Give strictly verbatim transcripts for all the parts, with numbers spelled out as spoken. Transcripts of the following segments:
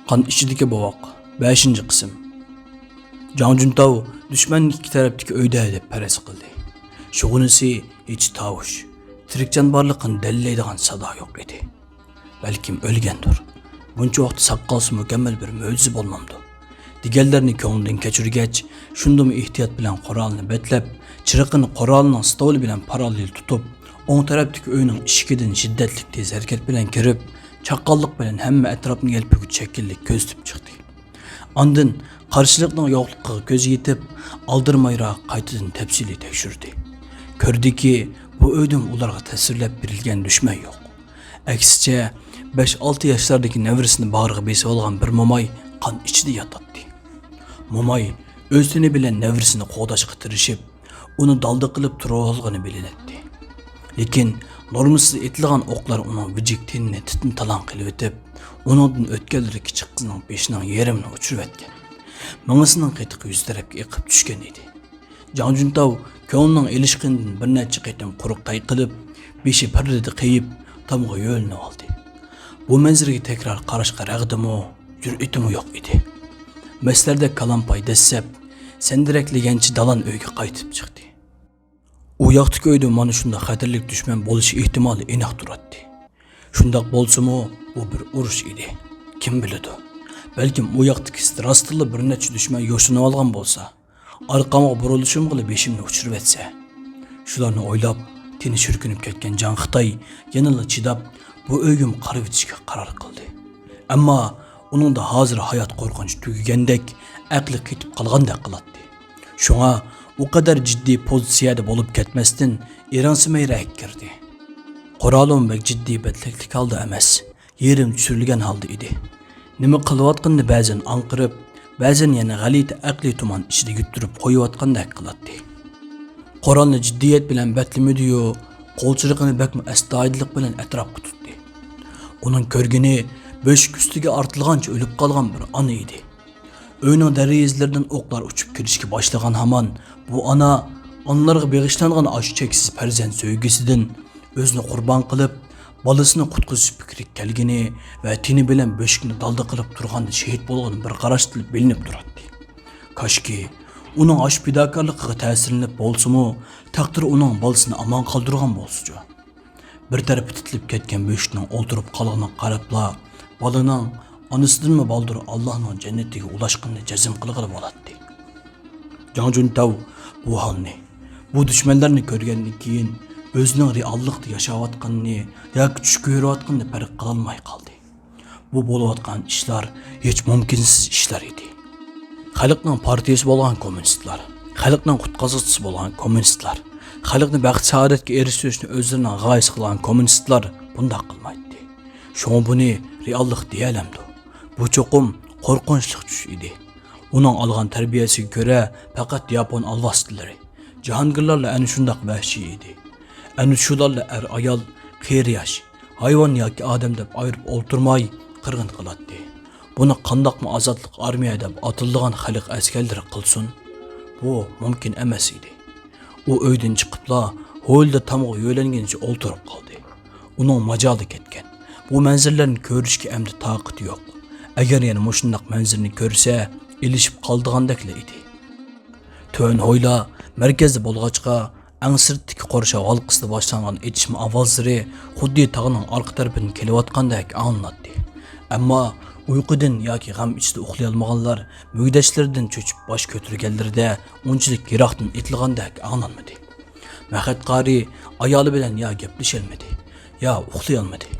قان ئىچىدىكى بوۋاق، بەشىنچى قىسىم. جاڭ جۈنتاۋ دۈشمەن ئىككى تەرەپتىكى ئۆيدە دەپ پەرەز قىلدى. شۇغىنىسى ھېچ تاۋۇش، تىرىكجان بارلىقىنى دەلىللەيدىغان سادا يوق ئىدى. بەلكىم ئۆلگەندۇر. بۇنچە ۋاقىت ساق قالسا مۇكەممەل بىر مۆجىزە بولمامدۇ؟ دېگەنلەرنى كۆڭلىدىن كەچۈرگەچ، شۇندىمۇ ئېھتىيات بىلەن قورالىنى بەتلەپ، چىرىقىنى قورالىنىڭ ستولى بىلەن پاراللېل تۇتۇپ، ئوڭ تەرەپتىكى ئۆينىڭ ئىشىكىدىن شىددەتلىك تېز ھەرىكەت بىلەن كىرىپ، چاققانلىق بىلەن ھەممە ئەتراپنى يەلپۈگۈچ شەكىللىك كۆزىتىپ چىقتى. ئاندىن قارشىلىقنىڭ يوقلۇقىغا كۆزى يېتىپ، ئالدىرىمايراق قايتىدىن تەپسىلىي تەكشۈردى. كۆردىكى، بۇ ئۆيدىمۇ ئۇلارغا تەسۋىرلەپ بېرىلگەن دۈشمەن يوق. ئەكسىچە، بەش-ئالتە ياشلاردىكى نەۋرىسىنى باغرىغا بېسىۋالغان بىر موماي قان ئىچىدە ياتاتتى. موماي ئۆز تېنى بىلەن نەۋرىسىنى قوغداشقا تىرىشىپ، ئۇنى دالدا قىلىپ تۇرۇۋالغىنى بىلىنەتتى. لېكىن نورمىسىز ئېتىلغان ئوقلار ئۇنىڭ ۋىجىك تېنىنى تىتما-تالاڭ قىلىۋېتىپ، ئۇنىڭدىن ئۆتكەنلىرى كىچىك قىزنىڭ بېشىنىڭ يېرىمىنى ئۇچۇرۇۋەتكەن. مېڭىسىنىڭ قېتىقى يۈز تەرەپكە ئېقىپ چۈشكەن ئىدى. جاڭ جۈنتاۋ كۆڭلىنىڭ ئېلىشقىنىدىن بىر نەچچە قېتىم قۇرۇق قەيقىلىپ، بېشى پىررىدە قېيىپ، تامغا يۆلىنىۋالدى. بۇ مەنزىرىگە تەكرار قاراشقا رەغدىمۇ، جۈرئىتىمۇ يوق ئىدى. مەستلەردەك كالامپاي دەسسەپ، سەندىرەكلىگەنچە دالان ئۆيگە قايتىپ چىقتى. ئۇ ياقتىكى ئۆيدە مانا شۇنداق خەتەرلىك دۈشمەن بولۇش ئېھتىمالى ئېنىق تۇراتتى. شۇنداق بولسىمۇ، بۇ بىر ئۇرۇش ئىدى. كىم بىلىدۇ؟ بەلكىم ئۇ ياقتىكىسىدە راستتىنلا بىر نەچچە دۈشمەن يوشۇرۇنۇۋالغان بولسا، ئارقامغا بۇرۇلۇشۇمغىلا بېشىمنى ئۇچۇرۇۋەتسە. شۇلارنى ئويلاپ، تېنى شۈركۈنۈپ كەتكەن جاڭ خىتاي يەنىلا چىداپ، بۇ ئۆيگىمۇ قارىۋېتىشكە قارار قىلدى. ئەمما ئۇنىڭدا ھازىر ھايات قورقۇنچى تۈگىگەندەك، ئەقلى قېتىپ قالغاندەك قىلاتتى. شۇڭا ئۇ قەدەر جىددىي پوزىتسىيەدە بولۇپ كەتمەستىن، ئېرەنسىمەيرەك كىردى. قورالىمۇ بەك جىددىي بەتلەكلىك ھالدا ئەمەس، يېرىم چۈشۈرۈلگەن ھالدا ئىدى. نېمە قىلىۋاتقىنىنى بەزەن ئاڭقىرىپ، بەزەن يەنە غەلىتە ئەقلىي تۇمان ئىچىدە يۈتتۈرۈپ قويۇۋاتقاندەك قىلاتتى. قورالنى جىددىيەت بىلەن بەتلىمىدىيۇ، قول چىرىقىنى بەكمۇ ئەستايىدىللىق بىلەن ئەتراپقا تۇتتى. ئۇنىڭ كۆرگىنى بۆشۈك ئۈستىگە ئارتىلغانچە ئۆلۈپ قالغان بىر ئانا ئىدى. ئۆينىڭ دېرىزىلىرىدىن ئوقلار ئۇچۇپ كىرىشكە باشلىغان ھامان، بۇ ئانا ئانىلارغا بېغىشلانغان ئاشۇ چەكسىز پەرزەنت سۆيگۈسىدىن ئۆزىنى قۇربان قىلىپ، بالىسىنى قۇتقۇزۇش پىكرىگە كەلگىنى ۋە تېنى بىلەن بۆشۈكنى دالدا قىلىپ تۇرغاندا شېھىت بولغىنى بىر قاراشتىلا بىلىنىپ تۇراتتى. كاشكى، ئۇنىڭ ئاشۇ پىداكارلىقىغا تەسىرلىنىپ بولسىمۇ، تەقدىر ئۇنىڭ بالىسىنى ئامان قالدۇرغان بولسىچۇ. بىر تەرىپى تىتىلىپ كەتكەن مۈشۈكنىڭ ئولتۇرۇپ قالغىنىغا قاراپلا، بالىنىڭ ئانىسىدىنمۇ بالدۇر ئاللاھنىڭ جەننىتىگە ئۇلاشقىنىنى جەزم قىلغىلى بولاتتى. جاڭ جۈنتاۋ بۇ ھالنى، بۇ دۈشمەنلەرنى كۆرگەندىن كېيىن، ئۆزىنىڭ رېئاللىقتا ياشاۋاتقىنىنى ياكى چۈش كۆرۈۋاتقىنىنى پەرق قىلالماي قالدى. بۇ بولۇۋاتقان ئىشلار ھېچ مۇمكىنسىز ئىشلار ئىدى. خەلقنىڭ پارتىيىسى بولغان كوممۇنىستلار، خەلقنىڭ قۇتقۇزغۇچىسى بولغان كوممۇنىستلار، خەلقنى بەخت-سائادەتكە ئېرىشتۈرۈشنى ئۆزلىرىنىڭ غايىسى قىلغان كوممۇنىستلار بۇنداق قىلمايتتى. شۇڭا بۇنى رېئاللىق دېيەلەمدۇ؟ بۇ چوقۇم قورقۇنچلۇق چۈش ئىدى. ئۇنىڭ ئالغان تەربىيەسىگە كۆرە، پەقەت ياپون ئالۋاستىلىرى، جاھانگىرلارلا ئەنە شۇنداق ۋەھشىي ئىدى. ئەنە شۇلارلا ئەر-ئايال، قېرى-ياش، ھايۋان ياكى ئادەم دەپ ئايرىپ ئولتۇرماي قىرغىن قىلاتتى. بۇنى قانداقمۇ ئازادلىق ئارمىيە دەپ ئاتىلىدىغان خەلق ئەسكەرلىرى قىلسۇن؟ بۇ مۇمكىن ئەمەس ئىدى. ئۇ ئۆيدىن چىقىپلا ھويلىدا تامغا يۆلەنگىنىچە ئولتۇرۇپ قالدى. ئۇنىڭ ماجالى كەتكەن. بۇ مەنزىرىلەرنى كۆرۈشكە ئەمدى تاقىتى يوق. ئەگەر يەنە مۇشۇنداق مەنزىرىنى كۆرسە، ئېلىشىپ قالىدىغاندەكلا ئىدى. تۆۋەن ھويلا مەركەزدە بولغاچقا، ئەڭ سىرتتىكى قورشاۋ ھالقىسىدا باشلانغان ئېتىشما ئاۋازلىرى خۇددى تاغنىڭ ئارقا تەرىپىدىن كېلىۋاتقاندەك ئاڭلىناتتى. ئەمما ئۇيقۇدىن ياكى غەم ئىچىدە ئۇخلىيالمىغانلار مۈگدەشلىرىدىن چۆچۈپ باش كۆتۈرگەنلىرىدە ئۇنچىلىك يىراقتىن ئېتىلغاندەك ئاڭلانمىدى. مەخەت قارى ئايالى بىلەن يا گەپلىشەلمىدى، يا ئۇخلىيالمىدى.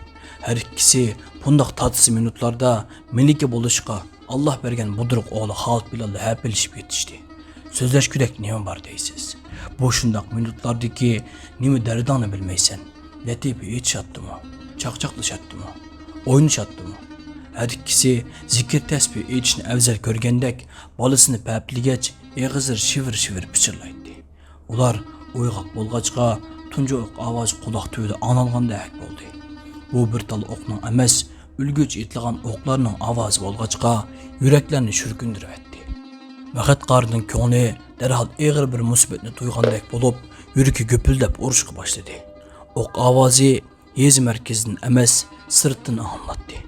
ھەر ئىككىسى بۇنداق تارتىسا مىنۇتلاردا مەلىكە بولۇشقا ئاللا بەرگەن بۇدرۇق ئوغلى خالىد بىلەنلا ھەپىلىشىپ يېتىشتى. سۆزلەشكۈدەك نېمە بار دەيسىز؟ بۇ شۇنداق مىنۇتلاردىكى نېمە دەردىڭنى بىلمەيسەن. لەتىپە ئېيتىشاتتىمۇ؟ چاقچاقلىشاتتىمۇ؟ ئوينىشاتتىمۇ؟ ھەر ئىككىسى زىكىر تەسبىھ ئېيتىشنى ئەۋزەل كۆرگەندەك بالىسىنى پەپلىگەچ ئېغىزلىرى شىۋىر-شىۋىر پىچىرلايتتى. ئۇلار ئويغاق بولغاچقا، تۇنجى ئوق ئاۋازى قۇلاق تۈۋىدە ئاڭلانغاندەك بولدى. بۇ بىر تال ئوقنىڭ ئەمەس، ئۆلگۈچە ئېتىلغان ئوقلارنىڭ ئاۋازى بولغاچقا، يۈرەكلەرنى شۈركۈندۈرۈۋەتتى. مەخەت قارىنىڭ كۆڭلى دەرھال ئېغىر بىر مۇسىبەتنى تۇيغاندەك بولۇپ، يۈرىكى گۈپۈلدەپ ئۇرۇشقا باشلىدى. ئوق ئاۋازى يېزا مەركىزىدىن ئەمەس، سىرتتىن ئاڭلىناتتى.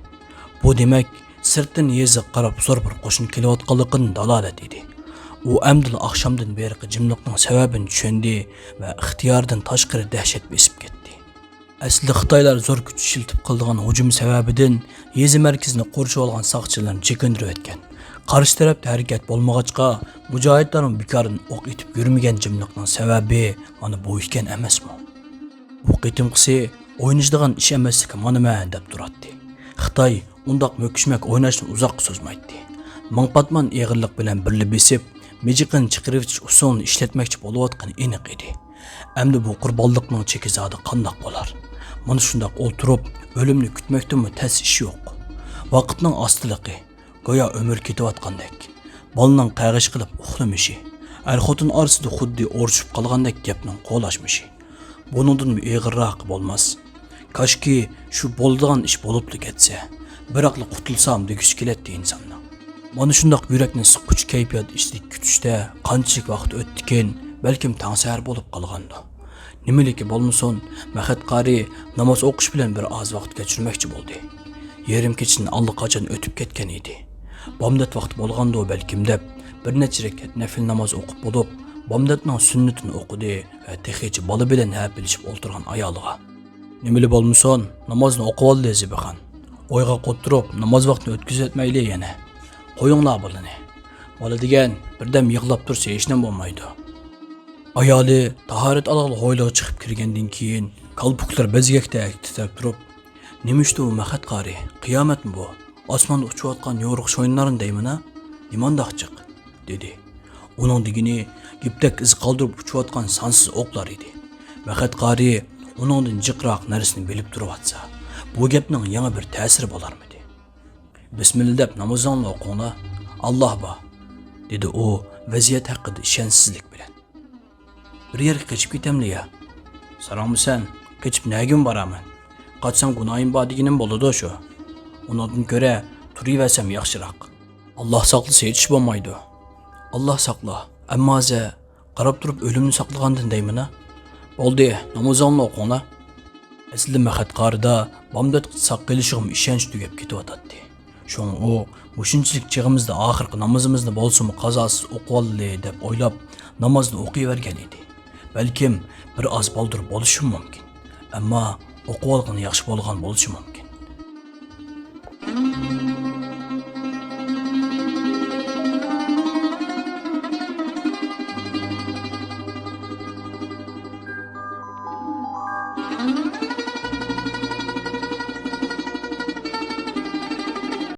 بۇ دېمەك، سىرتتىن يېزىغا قاراپ زور بىر قوشۇن كېلىۋاتقانلىقىدىن دالالەت ئىدى. ئۇ ئەمدىلا ئاخشامدىن بېرىقى جىملىقنىڭ سەۋەبىنى چۈشەندى ۋە ئىختىيارىدىن تاشقىرى دەھشەت بېسىپ كەتتى. ئەسلى خىتايلار زور كۈچ ئىشلىتىپ قىلىدىغان ھۇجۇم سەۋەبىدىن يېزا مەركىزىنى قورشىۋالغان ساقچىلارنى چېكىندۈرۈۋەتكەن. قارشى تەرەپتە ھەرىكەت بولمىغاچقا، مۇجاھىدلارمۇ بىكاردىن ئوق ئېتىپ يۈرمىگەن جىملىقنىڭ سەۋەبى مانا بۇ ئىكەن ئەمەسمۇ؟ بۇ قېتىمقىسى ئوينىشىدىغان ئىش ئەمەسلىكى مانا مەن دەپ تۇراتتى. خىتاي ئۇنداق مۆكۈشمەك ئويناشنى ئۇزاققا سوزمايتتى. مىڭ پاتمان ئېغىرلىق بىلەن بىرلە بېسىپ، مىجىقىنى چىقىرىۋېتىش ئۇسۇلىنى ئىشلەتمەكچى بولۇۋاتقىنى ئېنىق ئىدى. ئەمدى بۇ قۇربانلىقنىڭ چېكى زادى قانداق بولار؟ مانا شۇنداق ئولتۇرۇپ ئۆلۈمنى كۈتمەكتىنمۇ تەس ئىش يوق. ۋاقىتنىڭ ئاستىلىقى، گويا ئۆمۈر كېتىۋاتقاندەك. بالىنىڭ قەغىش قىلىپ ئۇخلىمىشى، ئەر-خوتۇن ئارىسىدا خۇددى ئۇرۇشۇپ قالغاندەك گەپنىڭ قولاشمىشى. بۇنىڭدىنمۇ ئېغىرراقى بولماس. كاشكى شۇ بولىدىغان ئىش بولۇپلا كەتسە، بىراقلا قۇتۇلسام دېگۈسى كېلەتتى ئىنساننىڭ. مانا شۇنداق يۈرەكنى سىققۇچى كەيپىيات ئىچىدە كۈتۈشتە قانچىلىك ۋاقىت ئۆتتىكىن، بەلكىم تەڭسەھەر بولۇپ قالغاندۇ. نېمىلىكى بولمىسۇن، مەخەت قارى ناماز ئوقۇش بىلەن بىر ئاز ۋاقىت كەچۈرمەكچى بولدى. يېرىم كېچىدىن ئاللىقاچان ئۆتۈپ كەتكەن ئىدى. بامدات ۋاقتى بولغاندۇ بەلكىم دەپ، بىر نەچچە رەكەت نەپلە ناماز ئوقۇپ بولۇپ، بامداتنىڭ سۈننىتىنى ئوقۇدى ۋە تېخىچە بالا بىلەن ھەپىلىشىپ ئولتۇرغان ئايالىغا، نېمىلى بولمىسۇن، نامازنى ئوقۇۋالدى زېبىخان. ئويغاق ئولتۇرۇپ ناماز ۋاقتىنى ئۆتكۈزۈۋەتمەيلى يەنە. قويۇڭلار بالىنى. بالا دېگەن بىردەم يىغلاپ تۇرسا ھېچنېمە بولمايدۇ. ئايالى تاھارەت ئالغىلى ھويلىغا چىقىپ كىرگەندىن كېيىن، كالپۇكلىرى بەزگەكتەك تىترەپ تۇرۇپ، نېمە ئىشتۇ بۇ مەخەت قارى؟ قىيامەتمۇ بۇ؟ ئاسماندا ئۇچۇۋاتقان يورۇق شويۇنلارنى دەيمىنا؟ نېمانداقچىق؟ دېدى. ئۇنىڭ دېگىنى يىپتەك ئىز قالدۇرۇپ ئۇچۇۋاتقان سانسىز ئوقلار ئىدى. مەخەت قارى ئۇنىڭدىن جىقراق نەرسىنى بىلىپ تۇرۇۋاتسا، بۇ گەپنىڭ يېڭى بىر تەسىرى بولارمىدى؟ بىسمىللا دەپ نامىزىڭلارنى ئوقۇڭلار. ئاللا بار، دېدى ئۇ ۋەزىيەت ھەققىدە ئىشەنچسىزلىك بىلەن. بىر يەرگە قېچىپ كېتەملى يا؟ ساراڭمۇ سەن؟ قېچىپ نەگىمۇ بارامەن؟ قاچسام گۇناھىم بار دېگىنىم بولىدۇ شۇ. ئۇنىڭدىن كۆرە تۇرۇۋەرسەم ياخشىراق. ئاللا ساقلىسا ھېچ ئىش بولمايدۇ. ئاللا ساقلا، ئەمما ھازىر قاراپ تۇرۇپ ئۆلۈمنى ساقلىغاندىن دەيمىنا؟ بولدى، نامىزىڭلارنى ئوقۇڭلار. ئەسلىدە مەخەت قارىدا بامداتقا ساق قېلىشىغىمۇ ئىشەنچ تۈگەپ كېتىۋاتاتتى. شۇڭا ئۇ مۇشۇنچىلىك چېغىمىزدا ئاخىرقى نامىزىمىزنى بولسىمۇ قازاسىز ئوقۇۋالىلى دەپ ئويلاپ، نامازنى ئوقۇيۋەرگەن ئىدى. بەلكىم بىر ئاز بالدۇر بولۇشىمۇ مۇمكىن. ئەمما ئوقۇۋالغىنى ياخشى بولغان بولۇشى مۇمكىن.